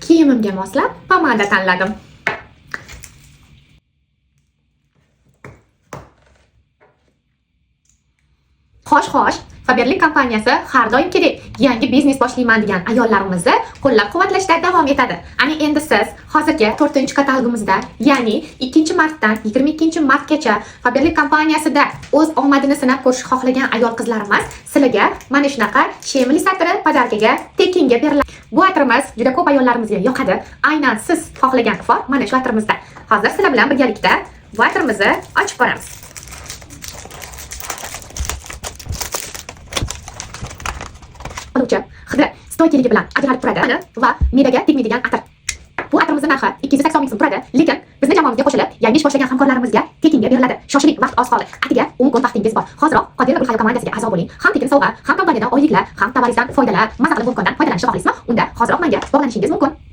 Kiyimimga moslab pomada tanladim. Xo'sh, Faberlic kompaniyasi har doimgidek yangi biznes boshlayman degan ayollarimizni qo'llab-quvvatlashda davom etadi. Ana endi siz hozirgi 4-katalogimizda, ya'ni 2-martdan 22-martgacha Faberlic kompaniyasida o'z omadini sinab ko'rishni xohlagan ayol qizlarimiz, sizlarga mana shunaqa Shemli satiri podarkaga tekinga beriladi. Bu atirimiz juda ko'p ayollarimizga yoqadi. Aynan siz xohlagan ifor mana shu atirimizda. Hozir sizlar bilan birgalikda bu atirimizni ochib ko'ramiz. Qiluvchi hidi stoykiligi bilan ajralib turadi va me'daga tegmaydigan atir. Bu atirimizni narxi 280 ming so'm turadi, lekin bizni jamoamizga qo'shilib, yangi ish boshlagan hamkorlarimizga tekinga beriladi. Shoshiling, vaqt oz qoldi. Atiga 10 kun vaqtingiz bor. Hoziroq Qodirova Gulhayo komandasiga a'zo bo'ling. Ham tekin sovg'a, ham kompaniyadan oyliklar, ham tovaringizdan foydalar, maza qilib bu imkondan foydalanishni xohlaysizmi? Unda hoziroq menga bog'lanishingiz mumkin.